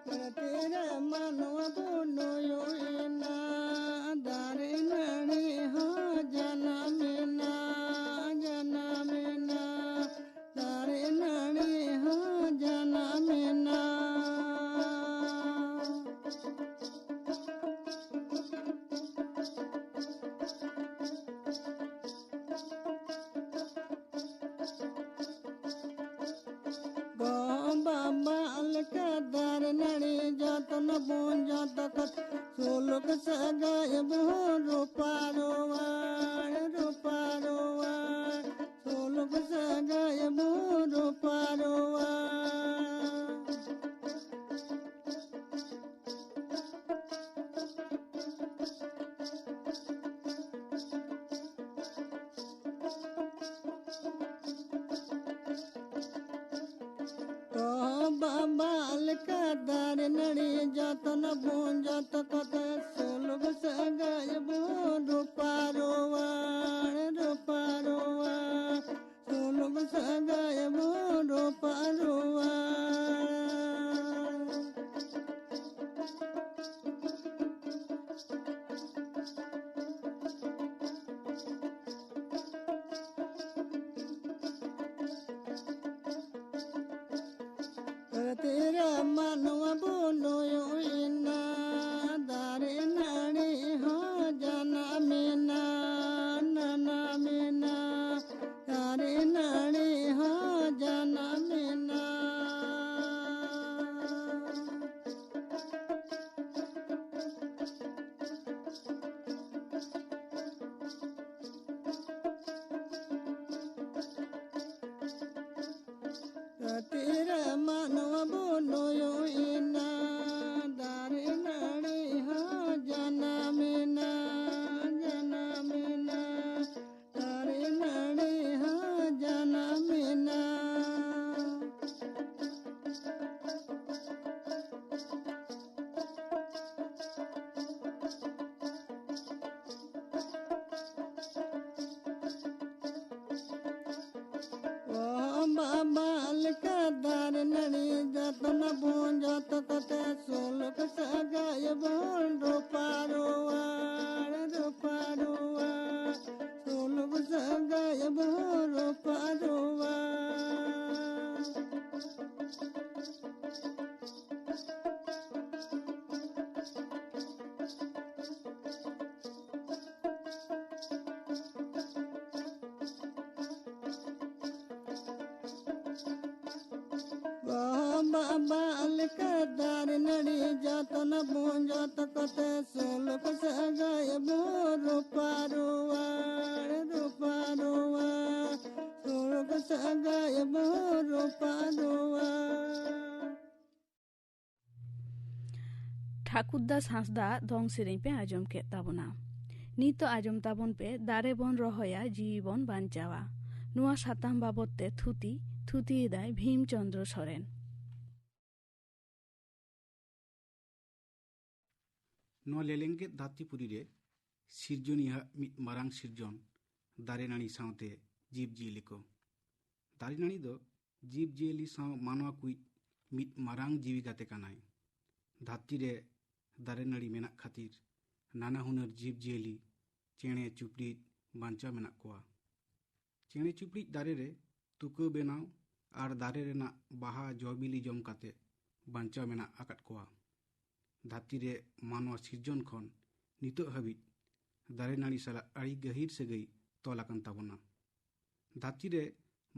ᱫᱷᱟᱹᱨᱛᱤ ᱨᱮ ᱢᱟᱱᱣᱟ ᱵᱚᱱ ᱱᱩᱭᱩᱭᱮᱱᱟ, ᱫᱟᱨᱮ ᱱᱟᱹᱲᱤ ᱠᱟᱫᱟᱨ ᱱᱟᱹᱲᱤ ᱡᱚᱛᱱᱚ ᱵᱚᱱ ᱡᱚᱛᱚ ᱠᱚ ᱥᱩᱞᱩᱠ ᱥᱟᱹᱜᱟᱹᱭ ᱵᱚᱱ ᱨᱩᱯᱟ ᱨᱩᱣᱟᱹᱲ, ᱨᱩᱯᱟ ᱨᱩᱣᱟᱹᱲ, ᱥᱩᱞᱩᱠ ᱥᱟᱹᱜᱟᱹᱭ ᱵᱚᱱ ᱨᱩᱯᱟ ᱨᱩᱣᱟᱹᱲ᱾ ᱛᱚ ᱵᱟᱵᱟ ᱞᱮᱠᱟ ᱫᱟᱨᱮ ᱱᱟᱹᱲᱤ ᱡᱚᱛᱱᱚ ᱵᱚᱱ ᱡᱚᱛᱚ ᱠᱚᱛᱮ ᱥᱩᱞᱩᱠ ᱥᱟᱹᱜᱟᱹᱭ ᱵᱚᱱ ᱨᱩᱯᱟ ᱨᱩᱣᱟᱹᱲ, ᱨᱩᱯᱟ ᱨᱩᱣᱟᱹᱲ, ᱥᱩᱞᱩᱠ ᱥᱟᱹᱜᱟᱹᱭ ᱵᱚᱱ ᱨᱩᱯᱟ ᱨᱩᱣᱟᱹᱲ᱾ ᱛᱤᱨᱮ ᱢᱟᱱᱣᱟ ᱵᱚᱱ ᱱᱩᱭᱩᱭᱮᱱᱟ, ᱫᱟᱨᱮ ᱱᱟᱹᱲᱤ ᱦᱚᱸ ᱡᱟᱱᱟᱢᱮᱱᱟ, ᱱᱟᱱᱟᱢᱮᱱᱟ, ᱫᱟᱨᱮ ᱱᱟᱹᱲᱤ ᱦᱚᱸ ᱡᱟᱱᱟᱢᱮᱱᱟ᱾ ᱛᱤᱨᱮ ᱢᱟᱱᱣᱟ ᱵᱚᱱ ᱱᱩᱭᱩᱭᱮᱱᱟ, ᱫᱟᱨᱮ ᱱᱟᱹᱲᱤ ᱦᱚᱸ ᱡᱟᱱᱟᱢᱮᱱᱟ, ᱡᱟᱱᱟᱢᱮᱱᱟ, ᱫᱟᱨᱮ ᱱᱟᱹᱲᱤ ᱦᱚᱸ ᱡᱟᱱᱟᱢᱮᱱᱟ᱾ ᱚ ᱵᱟᱵᱟ ᱞᱮᱠᱟ ᱫᱟᱨᱮ ᱱᱟᱹᱲᱤ ᱡᱚᱛᱱᱚ ᱵᱚᱱ ᱡᱚᱛᱚ ᱠᱚᱛᱮ ᱥᱩᱞᱩᱠ ᱥᱟᱹᱜᱟᱹᱭ ᱵᱚᱱ ᱨᱩᱯᱟ ᱨᱩᱣᱟᱹᱲ, ᱨᱩᱯᱟ ᱨᱩᱣᱟᱹᱲ, ᱥᱩᱞᱩᱠ ᱥᱟᱹᱜᱟᱹᱭ ᱵᱚᱱ ᱨᱩᱯᱟ ᱨᱩᱣᱟᱹᱲ᱾ ᱜᱚ ᱵᱟᱵᱟ ᱞᱮᱠᱟ ᱫᱟᱨᱮ ᱱᱟᱹᱲᱤ ᱡᱚᱛᱚᱱ ᱟᱵᱚᱱ ᱡᱚᱛᱚ ᱠᱚᱛᱮ, ᱥᱩᱞᱩᱠ ᱥᱟᱹᱜᱟᱹᱭ ᱵᱚᱱ ᱨᱩᱯᱟ ᱨᱩᱣᱟᱹᱲ, ᱨᱩᱯᱟ ᱨᱩᱣᱟᱹᱲ, ᱥᱩᱞᱩᱠ ᱥᱟᱹᱜᱟᱹᱭ ᱵᱚᱱ ᱨᱩᱯᱟ ᱨᱩᱣᱟᱹᱲ᱾ ᱴᱷᱟᱠᱩᱨ ᱫᱟᱥ ᱦᱟᱸᱥᱫᱟ ᱫᱚᱝ ᱥᱮᱨᱮᱧ ᱯᱮ ᱟᱸᱡᱚᱢ ᱠᱮᱫ ᱛᱟᱵᱚᱱᱟ᱾ ᱱᱤᱛᱚᱜ ᱟᱸᱡᱚᱢ ᱛᱟᱵᱚᱱ ᱯᱮ ᱫᱟᱨᱮ ᱵᱚᱱ ᱨᱚᱦᱚᱭᱟ, ᱡᱤᱣᱤ ᱵᱚᱱ ᱵᱟᱧᱪᱟᱣᱟ᱾ ᱱᱚᱣᱟ ᱥᱟᱛᱟᱢ ᱵᱟᱵᱚᱛ ᱛᱮ ᱛᱷᱩᱛᱤ, ᱛᱷᱩᱛᱤᱭᱮᱫᱟᱭ ᱵᱷᱤᱢ ᱪᱚᱸᱫᱽᱨᱚ ᱥᱚᱨᱮᱱ᱾ ᱱᱚᱣᱟ ᱞᱮᱞᱮᱝᱜᱮᱫ ᱫᱷᱟᱹᱨᱛᱤᱯᱩᱨᱤ ᱨᱮ ᱥᱤᱨᱡᱚᱱᱤᱭᱟᱹᱣᱟᱜ ᱢᱤᱫ ᱢᱟᱨᱟᱝ ᱥᱤᱨᱡᱚᱱ ᱫᱟᱨᱮ ᱱᱟᱹᱲᱤ ᱥᱟᱶᱛᱮ ᱡᱤᱵᱽ ᱡᱤᱭᱟᱹᱞᱤ ᱠᱚ᱾ ᱫᱟᱨᱮ ᱱᱟᱹᱲᱤ ᱫᱚ ᱡᱤᱵᱽ ᱡᱤᱭᱟᱹᱞᱤ ᱥᱟᱶ ᱢᱟᱱᱣᱟ ᱠᱚᱭᱤᱡ ᱢᱤᱫ ᱢᱟᱨᱟᱝ ᱡᱤᱣᱤ ᱜᱟᱛᱮ ᱠᱟᱱᱟᱭ᱾ ᱫᱷᱟᱹᱨᱛᱤ ᱨᱮ ᱫᱟᱨᱮ ᱱᱟᱹᱲᱤ ᱢᱮᱱᱟᱜ ᱠᱷᱟᱹᱛᱤᱨ ᱱᱟᱱᱟ ᱦᱩᱱᱟᱹᱨ ᱡᱤᱵᱽ ᱡᱤᱭᱟᱹᱞᱤ, ᱪᱮᱬᱮ ᱪᱩᱯᱲᱤᱡ ᱵᱟᱧᱪᱟᱣ ᱢᱮᱱᱟᱜ ᱠᱚᱣᱟ᱾ ᱪᱮᱬᱮ ᱪᱩᱯᱲᱤᱡ ᱫᱟᱨᱮ ᱨᱮ ᱛᱩᱠᱟᱹ ᱵᱮᱱᱟᱣ ᱟᱨ ᱫᱟᱨᱮ ᱨᱮᱱᱟᱜ ᱵᱟᱦᱟ ᱡᱚ ᱵᱤᱞᱤ ᱡᱚᱢ ᱠᱟᱛᱮ ᱵᱟᱧᱪᱟᱣ ᱢᱮᱱᱟᱜ ᱟᱠᱟᱫ ᱠᱚᱣᱟ᱾ ᱫᱷᱟᱹᱨᱛᱤ ᱨᱮ ᱢᱟᱱᱣᱟ ᱥᱤᱨᱡᱚᱱ ᱠᱷᱚᱱ ᱱᱤᱛᱚᱜ ᱦᱟᱹᱵᱤᱡ ᱫᱟᱨᱮ ᱱᱟᱹᱲᱤ ᱥᱟᱞᱟᱜ ᱟᱹᱰᱤ ᱜᱟᱹᱦᱤᱨ ᱥᱟᱹᱜᱟᱹᱭ ᱛᱚᱞ ᱟᱠᱟᱱ ᱛᱟᱵᱚᱱᱟ᱾ ᱫᱷᱟᱹᱨᱛᱤ ᱨᱮ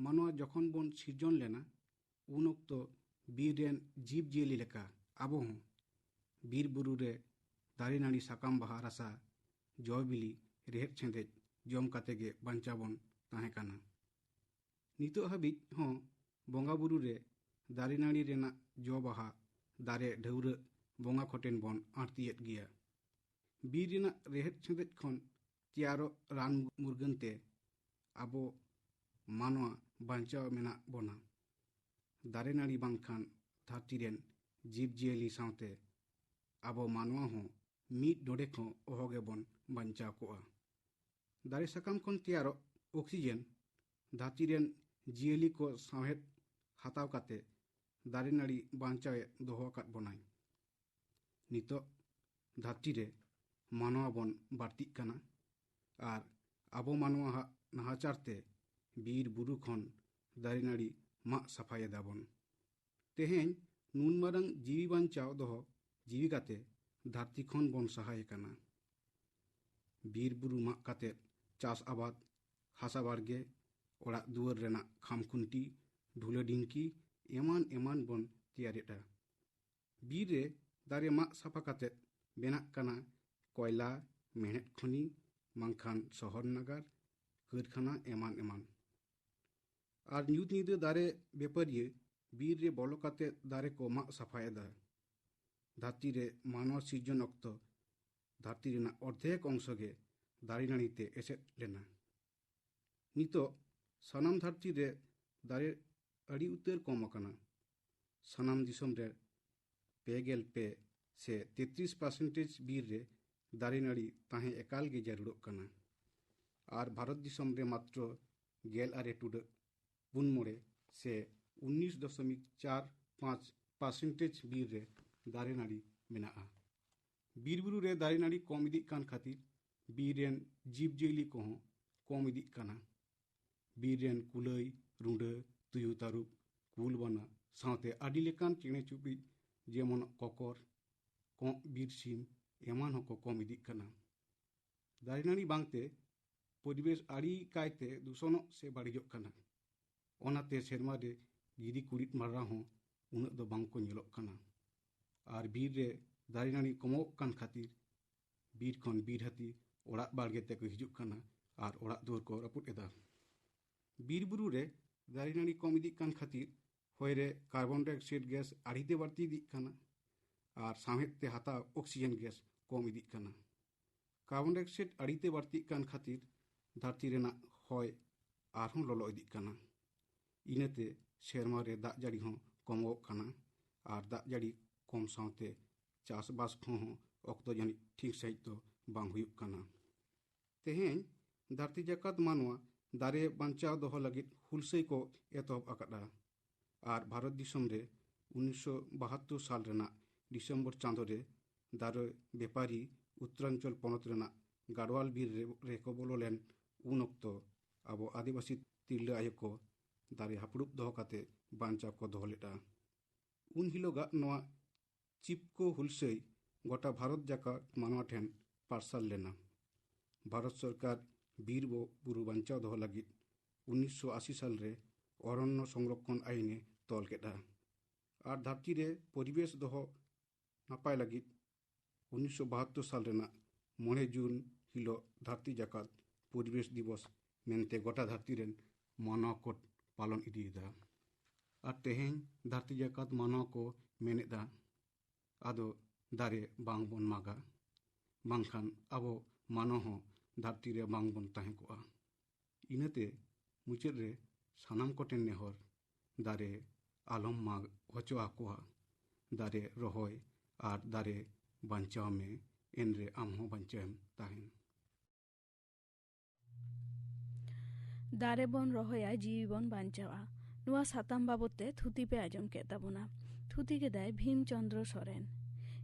ᱢᱟᱱᱣᱟ ᱡᱚᱠᱷᱚᱱ ᱵᱚᱱ ᱥᱤᱨᱡᱚᱱ ᱞᱮᱱᱟ, ᱩᱱ ᱚᱠᱛᱚ ᱵᱤᱨ ᱨᱮᱱ ᱡᱤᱵᱽ ᱡᱤᱭᱟᱹᱞᱤ ᱞᱮᱠᱟ ᱟᱵᱚ ᱦᱚᱸ ᱵᱤᱨ ᱵᱩᱨᱩ ᱨᱮ ᱫᱟᱨᱮ ᱱᱟᱹᱲᱤ, ᱥᱟᱠᱟᱢ, ᱵᱟᱦᱟ, ᱨᱟᱥᱟ, ᱡᱚ ᱵᱤᱞᱤ, ᱨᱮᱦᱮᱫ ᱥᱮᱸᱫᱮᱡ ᱡᱚᱢ ᱠᱟᱛᱮ ᱜᱮ ᱵᱟᱧᱪᱟᱣ ᱵᱚᱱ ᱛᱟᱦᱮᱸ ᱠᱟᱱᱟ᱾ ᱱᱤᱛᱚᱜ ᱦᱟᱹᱵᱤᱡ ᱦᱚᱸ ᱵᱚᱸᱜᱟ ᱵᱩᱨᱩ ᱨᱮ ᱫᱟᱨᱮ ᱱᱟᱹᱲᱤ ᱨᱮᱱᱟᱜ ᱡᱚ ᱵᱟᱦᱟ, ᱫᱟᱨᱮ ᱰᱷᱟᱹᱣᱨᱟᱹᱜ ᱵᱚᱸᱜᱟ ᱠᱚᱴᱷᱮᱱ ᱵᱚᱱ ᱟᱬᱛᱤᱭᱮᱫ ᱜᱮᱭᱟ᱾ ᱵᱤᱨ ᱨᱮᱱᱟᱜ ᱨᱮᱦᱮᱫ ᱥᱮᱸᱫᱮᱡ ᱠᱷᱚᱱ ᱛᱮᱭᱟᱨᱚᱜ ᱨᱟᱱ ᱢᱩᱨᱜᱟᱹᱱ ᱛᱮ ᱟᱵᱚ ᱢᱟᱱᱣᱟ ᱵᱟᱧᱪᱟᱣ ᱢᱮᱱᱟᱜ ᱵᱚᱱᱟ᱾ ᱫᱟᱨᱮ ᱱᱟᱹᱲᱤ ᱵᱟᱝᱠᱷᱟᱱ ᱫᱷᱟᱹᱨᱛᱤ ᱨᱮᱱ ᱡᱤᱵᱽ ᱡᱤᱭᱟᱹᱞᱤ ᱥᱟᱶᱛᱮ ᱟᱵᱚ ᱢᱟᱱᱣᱟ ᱦᱚᱸ ᱢᱤᱫ ᱰᱚᱸᱰᱮᱠ ᱦᱚᱸ ᱚᱦᱚ ᱜᱮᱵᱚᱱ ᱵᱟᱧᱪᱟᱣ ᱠᱚᱜᱼᱟ᱾ ᱫᱟᱨᱮ ᱥᱟᱠᱟᱢ ᱠᱷᱚᱱ ᱛᱮᱭᱟᱨᱚᱜ ᱚᱠᱥᱤᱡᱮᱱ ᱫᱷᱟᱹᱨᱛᱤ ᱨᱮᱱ ᱡᱤᱭᱟᱹᱞᱤ ᱠᱚ ᱥᱟᱶᱦᱮᱫ ᱦᱟᱛᱟᱣ ᱠᱟᱛᱮ ᱫᱟᱨᱮ ᱱᱟᱹᱲᱤ ᱵᱟᱧᱪᱟᱣ ᱮ ᱫᱚᱦᱚ ᱟᱠᱟᱫ ᱵᱚᱱᱟᱭ᱾ ᱱᱤᱛᱚᱜ ᱫᱷᱟᱹᱨᱛᱤ ᱨᱮ ᱢᱟᱱᱣᱟ ᱵᱚᱱ ᱵᱟᱹᱲᱛᱤᱜ ᱠᱟᱱᱟ ᱟᱨ ᱟᱵᱚ ᱢᱟᱱᱣᱟᱣᱟᱜ ᱱᱟᱦᱟᱪᱟᱨ ᱛᱮ ᱵᱤᱨ ᱵᱩᱨᱩ ᱠᱷᱚᱱ ᱫᱟᱨᱮ ᱱᱟᱹᱲᱤ ᱢᱟᱜ ᱥᱟᱯᱷᱟᱭᱮᱫᱟ ᱵᱚᱱ᱾ ᱛᱮᱦᱮᱧ ᱱᱩᱱ ᱢᱟᱨᱟᱝ ᱡᱤᱣᱤ ᱵᱟᱧᱪᱟᱣ ᱫᱚᱦᱚ ᱡᱤᱣᱤ ᱠᱟᱛᱮ ᱫᱷᱟᱹᱨᱛᱤ ᱠᱷᱚᱱ ᱵᱚᱱ ᱥᱟᱦᱟᱭ ᱠᱟᱱᱟ᱾ ᱵᱤᱨ ᱵᱩᱨᱩ ᱢᱟᱜ ᱠᱟᱛᱮ ᱪᱟᱥ ᱟᱵᱟᱫ, ᱦᱟᱥᱟ ᱵᱟᱲᱜᱮ, ᱚᱲᱟᱜ ᱫᱩᱣᱟᱹᱨ ᱨᱮᱱᱟᱜ ᱠᱷᱟᱢ ᱠᱷᱩᱱᱴᱤ, ᱰᱷᱩᱞᱟᱹ ᱰᱷᱤᱝᱠᱤ ᱮᱢᱟᱱ ᱮᱢᱟᱱ ᱵᱚᱱ ᱛᱮᱭᱟᱨᱮᱫᱼᱟ᱾ ᱵᱤᱨ ᱨᱮ ᱫᱟᱨᱮ ᱢᱟᱜ ᱥᱟᱯᱷᱟ ᱠᱟᱛᱮ ᱵᱮᱱᱟᱜ ᱠᱟᱱᱟ ᱠᱚᱭᱞᱟ, ᱢᱮᱬᱦᱮᱫ ᱠᱷᱚᱱᱤ, ᱵᱟᱝᱠᱷᱟᱱ ᱥᱚᱦᱚᱨ ᱱᱟᱜᱟᱨ, ᱠᱟᱹᱨᱠᱷᱟᱱᱟ ᱮᱢᱟᱱ ᱮᱢᱟᱱ᱾ ᱟᱨ ᱧᱩᱛ ᱧᱤᱫᱟᱹ ᱫᱟᱨᱮ ᱵᱮᱯᱟᱨᱤᱭᱟᱹ ᱵᱤᱨ ᱨᱮ ᱵᱚᱞᱚ ᱠᱟᱛᱮ ᱫᱟᱨᱮ ᱠᱚ ᱢᱟᱜ ᱥᱟᱯᱷᱟᱭᱮᱫᱟ᱾ ᱫᱷᱟᱹᱨᱛᱤ ᱨᱮ ᱢᱟᱱᱣᱟ ᱥᱤᱨᱡᱚᱱ ᱚᱠᱛᱚ ᱫᱷᱟᱹᱨᱛᱤ ᱨᱮᱱᱟᱜ ᱚᱨᱫᱷᱮᱠ ᱚᱝᱥᱚ ᱜᱮ ᱫᱟᱨᱮ ᱱᱟᱹᱲᱤ ᱛᱮ ᱮᱥᱮᱫ ᱞᱮᱱᱟ᱾ ᱱᱤᱛᱚᱜ ᱥᱟᱱᱟᱢ ᱫᱷᱟᱹᱨᱛᱤ ᱨᱮ ᱫᱟᱨᱮ ᱟᱹᱰᱤ ᱩᱛᱟᱹᱨ ᱠᱚᱢ ᱟᱠᱟᱱᱟ᱾ ᱥᱟᱱᱟᱢ ᱫᱤᱥᱚᱢ ᱨᱮ ᱯᱮ ᱜᱮᱞ ᱯᱮ ᱥᱮ ᱛᱮᱛᱨᱤᱥ ᱯᱟᱨᱥᱮᱱᱴᱮᱡᱽ ᱵᱤᱨ ᱨᱮ ᱫᱟᱨᱮ ᱱᱟᱹᱲᱤ ᱛᱟᱦᱮᱸ ᱮᱠᱟᱞ ᱜᱮ ᱡᱟᱹᱨᱩᱲᱚᱜ ᱠᱟᱱᱟ᱾ ᱟᱨ ᱵᱷᱟᱨᱚᱛ ᱫᱤᱥᱚᱢ ᱨᱮ ᱢᱟᱛᱨᱚ ᱜᱮᱞ ᱟᱨᱮ ᱴᱩᱰᱟᱹᱜ ᱯᱩᱱ ᱢᱚᱬᱮ ᱥᱮ ᱩᱱᱤᱥ ᱫᱚᱥᱚᱢᱤᱠ ᱪᱟᱨ ᱯᱟᱸᱪ ᱯᱟᱨᱥᱮᱱᱴᱮᱡᱽ ᱵᱤᱨ ᱨᱮ ᱫᱟᱨᱮ ᱱᱟᱹᱲᱤ ᱢᱮᱱᱟᱜᱼᱟ᱾ ᱵᱤᱨ ᱵᱩᱨᱩ ᱨᱮ ᱫᱟᱨᱮ ᱱᱟᱹᱲᱤ ᱠᱚᱢ ᱤᱫᱤᱜ ᱠᱟᱱ ᱠᱷᱟᱹᱛᱤᱨ ᱵᱤᱨ ᱨᱮᱱ ᱡᱤᱵᱽ ᱡᱤᱭᱟᱹᱞᱤ ᱠᱚᱦᱚᱸ ᱠᱚᱢ ᱤᱫᱤᱜ ᱠᱟᱱᱟ᱾ ᱵᱤᱨ ᱨᱮᱱ ᱠᱩᱞᱟᱹᱭ, ᱨᱩᱸᱰᱟᱹ, ᱛᱩᱭᱩ, ᱛᱟᱹᱨᱩᱵ, ᱠᱩᱞ, ᱵᱟᱱᱟ ᱥᱟᱶᱛᱮ ᱟᱹᱰᱤ ᱞᱮᱠᱟᱱ ᱪᱮᱬᱮ ᱪᱩᱯᱲᱤ ᱡᱮᱢᱚᱱ ᱠᱚᱠᱚᱨ, ᱠᱚᱸᱜ, ᱵᱤᱨ ᱥᱤᱢ ᱮᱢᱟᱱ ᱦᱚᱸᱠᱚ ᱠᱚᱢ ᱤᱫᱤᱜ ᱠᱟᱱᱟ᱾ ᱫᱟᱨᱮ ᱱᱟᱹᱲᱤ ᱵᱟᱝᱛᱮ ᱯᱚᱨᱤᱵᱮᱥ ᱟᱹᱰᱤ ᱠᱟᱭᱛᱮ ᱫᱩᱥᱚᱱᱚᱜ ᱥᱮ ᱵᱟᱹᱲᱤᱡᱚᱜ ᱠᱟᱱᱟ᱾ ᱚᱱᱟᱛᱮ ᱥᱮᱨᱢᱟ ᱨᱮ ᱜᱤᱫᱤ ᱠᱩᱲᱤᱫ ᱢᱟᱨᱟ ᱦᱚᱸ ᱩᱱᱟᱹᱜ ᱫᱚ ᱵᱟᱝ ᱠᱚ ᱧᱮᱞᱚᱜ ᱠᱟᱱᱟ᱾ ᱟᱨ ᱵᱤᱨ ᱨᱮ ᱫᱟᱨᱮ ᱱᱟᱹᱲᱤ ᱠᱚᱢᱚᱜ ᱠᱟᱱ ᱠᱷᱟᱹᱛᱤᱨ ᱵᱤᱨ ᱠᱷᱚᱱ ᱵᱤᱨ ᱦᱟᱹᱛᱤ ᱚᱲᱟᱜ ᱵᱟᱲᱜᱮ ᱛᱮᱠᱚ ᱦᱤᱡᱩᱜ ᱠᱟᱱᱟ ᱟᱨ ᱚᱲᱟᱜ ᱫᱩᱣᱟᱹᱨ ᱠᱚ ᱨᱟᱹᱯᱩᱫ ᱮᱫᱟ᱾ ᱵᱤᱨ ᱵᱩᱨᱩ ᱨᱮ ᱫᱟᱨᱮ ᱱᱟᱹᱲᱤ ᱠᱚᱢ ᱤᱫᱤᱜ ᱠᱟᱱ ᱠᱷᱟᱹᱛᱤᱨ ᱦᱚᱭ ᱨᱮ ᱠᱟᱨᱵᱚᱱ ᱰᱟᱭᱚᱠᱥᱟᱭᱤᱰ ᱜᱮᱥ ᱟᱹᱰᱤᱛᱮ ᱵᱟᱹᱲᱛᱤ ᱤᱫᱤᱜ ᱠᱟᱱᱟ ᱟᱨ ᱥᱟᱶᱦᱮᱫ ᱛᱮ ᱦᱟᱛᱟᱣ ᱚᱠᱥᱤᱡᱮᱱ ᱜᱮᱥ ᱠᱚᱢ ᱤᱫᱤᱜ ᱠᱟᱱᱟ᱾ ᱠᱟᱨᱵᱚᱱ ᱰᱟᱭᱚᱠᱥᱟᱭᱤᱰ ᱟᱹᱰᱤᱛᱮ ᱵᱟᱹᱲᱛᱤᱜ ᱠᱟᱱ ᱠᱷᱟᱹᱛᱤᱨ ᱫᱷᱟᱹᱨᱛᱤ ᱨᱮᱱᱟᱜ ᱦᱚᱭ ᱟᱨᱦᱚᱸ ᱞᱚᱞᱚ ᱤᱫᱤᱜ ᱠᱟᱱᱟ᱾ ᱤᱱᱟᱹᱛᱮ ᱥᱮᱨᱢᱟ ᱨᱮ ᱫᱟᱜ ᱡᱟᱹᱲᱤ ᱦᱚᱸ ᱠᱚᱢᱚᱜ ᱠᱟᱱᱟ ᱟᱨ ᱫᱟᱜ ᱡᱟᱹᱲᱤ ᱠᱚᱢ ᱥᱟᱶᱛᱮ ᱪᱟᱥᱵᱟᱥ ᱠᱚᱦᱚᱸ ᱚᱠᱛᱚ ᱡᱟᱹᱱᱤᱡ ᱴᱷᱤᱠ ᱥᱟᱺᱦᱤᱡ ᱫᱚ ᱵᱟᱝ ᱦᱩᱭᱩᱜ ᱠᱟᱱᱟ᱾ ᱛᱮᱦᱮᱧ ᱫᱷᱟᱹᱨᱛᱤ ᱡᱟᱠᱟᱛ ᱢᱟᱱᱣᱟ ᱫᱟᱨᱮ ᱵᱟᱧᱪᱟᱣ ᱫᱚᱦᱚ ᱞᱟᱹᱜᱤᱫ ᱦᱩᱞᱥᱟᱹᱭ ᱠᱚ ᱮᱛᱚᱦᱚᱵ ᱟᱠᱟᱫᱼᱟ᱾ ᱟᱨ ᱵᱷᱟᱨᱚᱛ ᱫᱤᱥᱚᱢ ᱨᱮ ᱩᱱᱤᱥᱥᱚ ᱵᱟᱦᱟᱛᱛᱳᱨ ᱥᱟᱞ ᱨᱮᱱᱟᱜ ᱰᱤᱥᱮᱢᱵᱚᱨ ᱪᱟᱸᱫᱳ ᱨᱮ ᱫᱟᱨᱮ ᱵᱮᱯᱟᱨᱤ ᱩᱛᱛᱚᱨᱟᱧᱪᱚᱞ ᱯᱚᱱᱚᱛ ᱨᱮᱱᱟᱜ ᱜᱟᱲᱣᱟᱞ ᱵᱤᱨ ᱨᱮ, ᱨᱮᱠᱚ ᱵᱚᱞᱚ ᱞᱮᱱ ᱩᱱ ᱚᱠᱛᱚ ᱟᱵᱚ ᱟᱹᱫᱤᱵᱟᱹᱥᱤ ᱛᱤᱨᱞᱟᱹ ᱟᱭᱳ ᱠᱚ ᱫᱟᱨᱮ ᱦᱟᱯᱲᱩᱵ ᱫᱚᱦᱚ ᱠᱟᱛᱮ ᱵᱟᱧᱪᱟᱣ ᱠᱚ ᱫᱚᱦᱚ ᱞᱮᱫᱼᱟ᱾ ᱩᱱ ᱦᱤᱞᱳᱜᱟᱜ ᱱᱚᱣᱟ ᱪᱤᱯᱠᱳ ᱦᱩᱞᱥᱟᱹᱭ ᱜᱚᱴᱟ ᱵᱷᱟᱨᱚᱛ ᱡᱟᱠᱟᱛ ᱢᱟᱱᱣᱟ ᱴᱷᱮᱱ ᱯᱟᱨᱥᱟᱞ ᱞᱮᱱᱟ᱾ ᱵᱷᱟᱨᱚᱛ ᱥᱚᱨᱠᱟᱨ ᱵᱤᱨ ᱵᱚ-, ᱵᱩᱨᱩ ᱵᱟᱧᱪᱟᱣ ᱫᱚᱦᱚ ᱞᱟᱹᱜᱤᱫ ᱩᱱᱤᱥᱥᱚ ᱟᱥᱤ ᱥᱟᱞ ᱨᱮ ᱚᱨᱚᱱᱱᱚ ᱥᱚᱝᱨᱚᱠᱷᱚᱱ ᱟᱭᱤᱱ ᱮ ᱛᱚᱞ ᱠᱮᱫᱼᱟ᱾ ᱟᱨ ᱫᱷᱟᱹᱨᱛᱤ ᱨᱮ ᱯᱚᱨᱤᱵᱮᱥ ᱫᱚᱦᱚ ᱱᱟᱯᱟᱭ ᱞᱟᱹᱜᱤᱫ ᱩᱱᱤᱥᱥᱚ ᱵᱟᱦᱟᱛᱛᱳᱨ ᱥᱟᱞ ᱨᱮᱱᱟᱜ ᱢᱚᱬᱮ ᱡᱩᱱ ᱦᱤᱞᱳᱜ ᱫᱷᱟᱹᱨᱛᱤ ᱡᱟᱠᱟᱛ ᱯᱚᱨᱤᱵᱮᱥ ᱫᱤᱵᱚᱥ ᱢᱮᱱᱛᱮ ᱜᱚᱴᱟ ᱫᱷᱟᱹᱨᱛᱤ ᱨᱮᱱ ᱢᱟᱱᱣᱟ ᱠᱚ ᱯᱟᱞᱚᱱ ᱤᱫᱤᱭᱮᱫᱟ᱾ ᱟᱨ ᱛᱮᱦᱮᱧ ᱫᱷᱟᱹᱨᱛᱤ ᱡᱟᱠᱟᱛ ᱢᱟᱱᱣᱟ ᱠᱚ ᱢᱮᱱᱮᱫᱟ, ᱟᱫᱚ ᱫᱟᱨᱮ ᱵᱟᱝ ᱵᱚᱱ ᱢᱟᱜᱟ, ᱵᱟᱝᱠᱷᱟᱱ ᱟᱵᱚ ᱢᱟᱱᱣᱟ ᱦᱚᱸ ᱫᱷᱟᱹᱨᱛᱤ ᱨᱮ ᱵᱟᱝ ᱵᱚᱱ ᱛᱟᱦᱮᱸ ᱠᱚᱜᱼᱟ᱾ ᱤᱱᱟᱹᱛᱮ ᱢᱩᱪᱟᱹᱫ ᱨᱮ ᱥᱟᱱᱟᱢ ᱠᱚᱴᱷᱮᱱ ᱱᱮᱦᱚᱨ, ᱫᱟᱨᱮ ᱟᱞᱚᱢ ᱢᱟᱜ ᱦᱚᱪᱚ ᱟᱠᱚᱣᱟ᱾ ᱫᱟᱨᱮ ᱨᱚᱦᱚᱭ ᱟᱨ ᱫᱟᱨᱮ ᱵᱟᱧᱪᱟᱣ ᱢᱮ, ᱮᱱᱨᱮ ᱟᱢ ᱦᱚᱸ ᱵᱟᱧᱪᱟᱣ ᱮᱢ ᱛᱟᱦᱮᱱ᱾ ᱫᱟᱨᱮ ᱵᱚᱱ ᱨᱚᱦᱚᱭᱟ, ᱡᱤᱣᱤ ᱵᱚᱱ ᱵᱟᱧᱪᱟᱣᱟ᱾ ᱱᱚᱣᱟ ᱥᱟᱛᱟᱢ ᱵᱟᱵᱚᱛ ᱛᱮ ᱛᱷᱩᱛᱤ ᱯᱮ ᱟᱸᱡᱚᱢ ᱠᱮᱫ ᱛᱟᱵᱚᱱᱟ᱾ ᱛᱷᱩᱛᱤ ᱠᱮᱫᱟᱭ ᱵᱷᱤᱢ ᱪᱚᱸᱫᱽᱨᱚ ᱥᱚᱨᱮᱱ᱾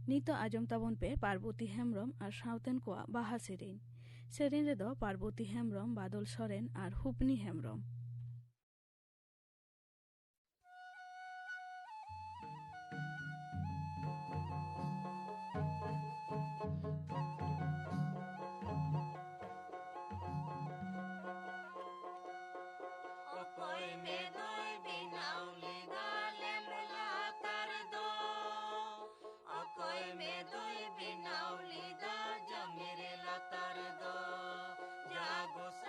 ᱱᱤᱛᱚᱜ ᱟᱸᱡᱚᱢ ᱛᱟᱵᱚᱱ ᱯᱮ ᱯᱟᱨᱵᱚᱛᱤ ᱦᱮᱢᱵᱽᱨᱚᱢ ᱟᱨ ᱥᱟᱶᱛᱮᱱ ᱠᱚᱣᱟᱜ ᱵᱟᱦᱟ ᱥᱮᱨᱮᱧ᱾ ᱥᱮᱨᱮᱧ ᱨᱮᱫᱚ ᱯᱟᱨᱵᱚᱛᱤ ᱦᱮᱢᱵᱽᱨᱚᱢ, ᱵᱟᱫᱚᱞ ᱥᱚᱨᱮᱱ ᱟᱨ ᱦᱩᱯᱱᱤ ᱦᱮᱢᱵᱽᱨᱚᱢ᱾ ᱚᱠᱚᱭ ᱢᱮ ᱫᱚᱭ ᱵᱮᱱᱟᱣ ᱞᱮᱫᱟ ᱞᱮᱢ ᱞᱟᱛᱟᱨ ᱫᱚ? ᱚᱠᱚᱭ ᱢᱮ ᱫᱚᱭ ᱵᱮᱱᱟᱣ ᱞᱮᱫᱟ ᱡᱟᱢᱮᱨ ᱞᱟᱛᱟᱨ ᱫᱚ? ᱡᱟ ᱜᱚᱸᱥᱟᱭ᱾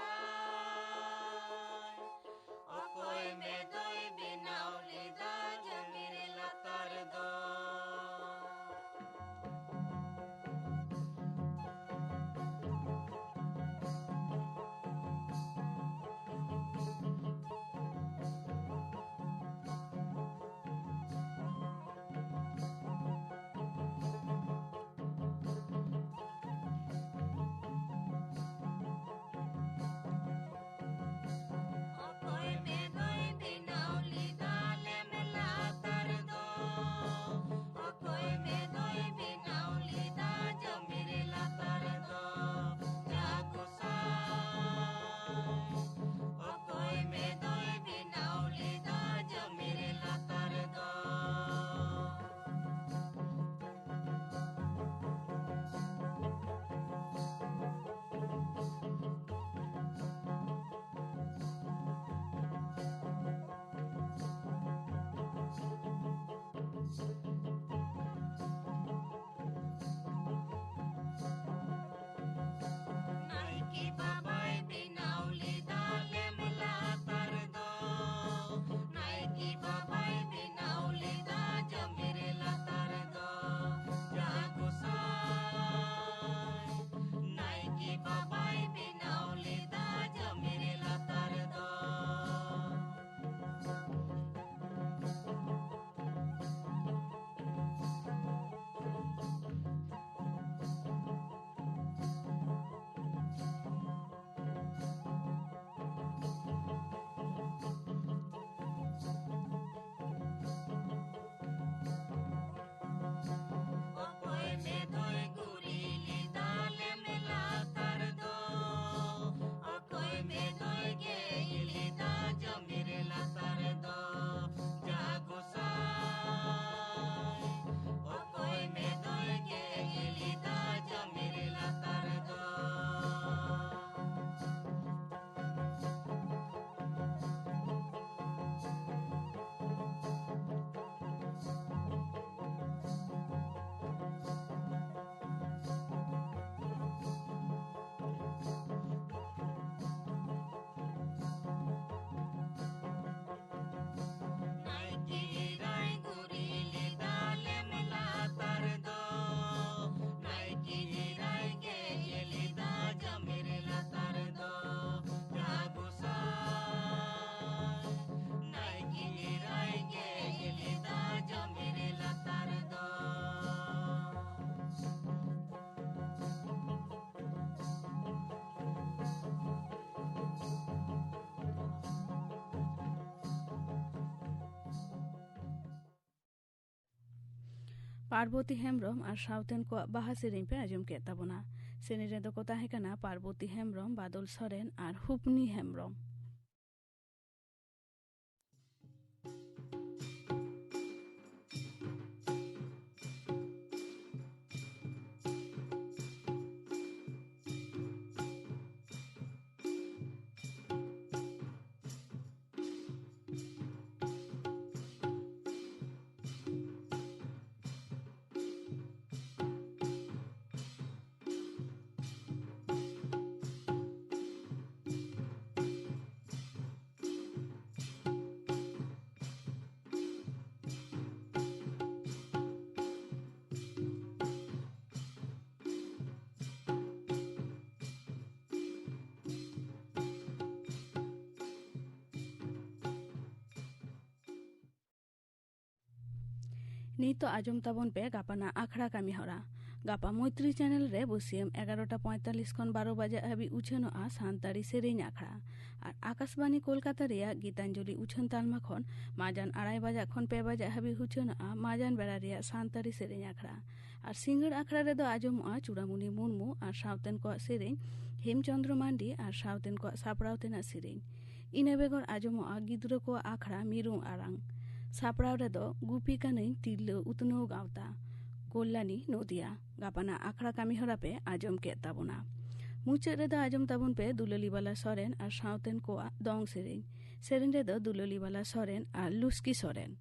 ᱯᱟᱨᱵᱚᱛᱤ ᱦᱮᱢᱵᱽᱨᱚᱢ ᱟᱨ ᱥᱟᱶᱛᱮᱱ ᱠᱚᱣᱟᱜ ᱵᱟᱦᱟ ᱥᱮᱨᱮᱧ ᱯᱮ ᱟᱸᱡᱚᱢ ᱠᱮᱫ ᱛᱟᱵᱚᱱᱟ᱾ ᱥᱮᱨᱮᱧ ᱨᱮᱫᱚ ᱠᱚ ᱛᱟᱦᱮᱸ ᱠᱟᱱᱟ ᱯᱟᱨᱵᱚᱛᱤ ᱦᱮᱢᱵᱽᱨᱚᱢ, ᱵᱟᱫᱚᱞ ᱥᱚᱨᱮᱱ ᱟᱨ ᱦᱩᱯᱱᱤ ᱦᱮᱢᱵᱽᱨᱚᱢ᱾ ᱱᱤᱛᱚᱜ ᱟᱸᱡᱚᱢ ᱛᱟᱵᱚᱱ ᱯᱮ ᱜᱟᱯᱟᱱᱟᱜ ᱟᱠᱷᱲᱟ ᱠᱟᱹᱢᱤ ᱦᱚᱨᱟ᱾ ᱜᱟᱯᱟ ᱢᱳᱭᱛᱨᱤ ᱪᱮᱱᱮᱞ ᱨᱮ ᱵᱟᱹᱥᱤᱭᱟᱹᱢ ᱮᱜᱟᱨᱚᱴᱟ ᱯᱚᱸᱭᱛᱟᱞᱞᱤᱥ ᱠᱷᱚᱱ ᱵᱟᱨᱚ ᱵᱟᱡᱟᱜ ᱦᱟᱹᱵᱤᱡ ᱩᱪᱷᱟᱹᱱᱚᱜᱼᱟ ᱥᱟᱱᱛᱟᱲᱤ ᱥᱮᱨᱮᱧ ᱟᱠᱷᱲᱟ᱾ ᱟᱨ ᱟᱠᱟᱥᱵᱟᱱᱤ ᱠᱳᱞᱠᱟᱛᱟ ᱨᱮᱭᱟᱜ ᱜᱤᱛᱟᱧᱡᱚᱞᱤ ᱩᱪᱷᱟᱹᱱ ᱛᱟᱞᱢᱟ ᱠᱷᱚᱱ ᱢᱟᱡᱟᱱ ᱟᱲᱟᱭ ᱵᱟᱡᱟᱜ ᱠᱷᱚᱱ ᱯᱮ ᱵᱟᱡᱟᱜ ᱦᱟᱹᱵᱤᱡ ᱩᱪᱷᱟᱹᱱᱚᱜᱼᱟ ᱢᱟᱡᱟᱱ ᱵᱮᱲᱟ ᱨᱮᱭᱟᱜ ᱥᱟᱱᱛᱟᱲᱤ ᱥᱮᱨᱮᱧ ᱟᱠᱷᱲᱟ᱾ ᱟᱨ ᱥᱤᱸᱜᱟᱹᱲ ᱟᱠᱷᱲᱟ ᱨᱮᱫᱚ ᱟᱸᱡᱚᱢᱚᱜᱼᱟ ᱪᱩᱲᱟᱢᱩᱱᱤ ᱢᱩᱨᱢᱩ ᱟᱨ ᱥᱟᱶᱛᱮᱱ ᱠᱚᱣᱟᱜ ᱥᱮᱨᱮᱧ, ᱦᱮᱢᱪᱚᱸᱫᱽᱨᱚ ᱢᱟᱱᱰᱤ ᱟᱨ ᱥᱟᱶᱛᱮᱱ ᱠᱚᱣᱟᱜ ᱥᱟᱯᱲᱟᱣ ᱛᱮᱱᱟᱜ ᱥᱮᱨᱮᱧ᱾ ᱤᱱᱟᱹ ᱵᱮᱜᱚᱨ ᱟᱸᱡᱚᱢᱚᱜᱼᱟ ᱜᱤᱫᱽᱨᱟᱹ ᱠᱚᱣᱟᱜ ᱟᱠᱷᱲᱟ ᱢᱤᱨᱩᱝ ᱟᱲᱟᱝ᱾ ᱥᱟᱯᱲᱟᱣ ᱨᱮᱫᱚ ᱜᱩᱯᱤ ᱠᱟᱹᱱᱟᱹᱧ ᱛᱤᱨᱞᱟᱹ ᱩᱛᱱᱟᱹᱣ ᱜᱟᱶᱛᱟ, ᱠᱚᱞᱞᱟᱱᱤ, ᱱᱚᱫᱤᱭᱟ᱾ ᱜᱟᱯᱟᱱᱟᱜ ᱟᱠᱷᱲᱟ ᱠᱟᱹᱢᱤ ᱦᱚᱨᱟ ᱯᱮ ᱟᱸᱡᱚᱢ ᱠᱮᱫ ᱛᱟᱵᱚᱱᱟ᱾ ᱢᱩᱪᱟᱹᱫ ᱨᱮᱫᱚ ᱟᱸᱡᱚᱢ ᱛᱟᱵᱚᱱ ᱯᱮ ᱫᱩᱞᱟᱹᱞᱤ ᱵᱟᱞᱟ ᱥᱚᱨᱮᱱ ᱟᱨ ᱥᱟᱶᱛᱮᱱ ᱠᱚᱣᱟᱜ ᱫᱚᱝ ᱥᱮᱨᱮᱧ᱾ ᱥᱮᱨᱮᱧ ᱨᱮᱫᱚ ᱫᱩᱞᱟᱹᱞᱤ ᱵᱟᱞᱟ ᱥᱚᱨᱮᱱ ᱟᱨ ᱞᱩᱥᱠᱤ ᱥᱚᱨᱮᱱ᱾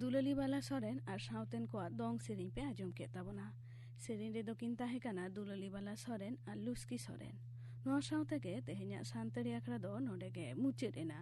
ᱫᱩᱞᱟᱹᱞᱤ ᱵᱟᱞᱟ ᱥᱚᱨᱮᱱ ᱟᱨ ᱥᱟᱶᱛᱮᱱ ᱠᱚᱣᱟᱜ ᱫᱚᱝ ᱥᱮᱨᱮᱧ ᱯᱮ ᱟᱸᱡᱚᱢ ᱠᱮᱫ ᱛᱟᱵᱚᱱᱟ᱾ ᱥᱮᱨᱮᱧ ᱨᱮᱫᱚ ᱠᱤᱱ ᱛᱟᱦᱮᱸ ᱠᱟᱱᱟ ᱫᱩᱞᱟᱹᱞᱤ ᱵᱟᱞᱟ ᱥᱚᱨᱮᱱ ᱟᱨ ᱞᱩᱥᱠᱤ ᱥᱚᱨᱮᱱ᱾ ᱱᱚᱣᱟ ᱥᱟᱶ ᱛᱮᱜᱮ ᱛᱮᱦᱮᱧᱟᱜ ᱥᱟᱱᱛᱟᱲᱤ ᱟᱠᱷᱲᱟ ᱫᱚ ᱱᱚᱰᱮ ᱜᱮ ᱢᱩᱪᱟᱹᱫ ᱮᱱᱟ᱾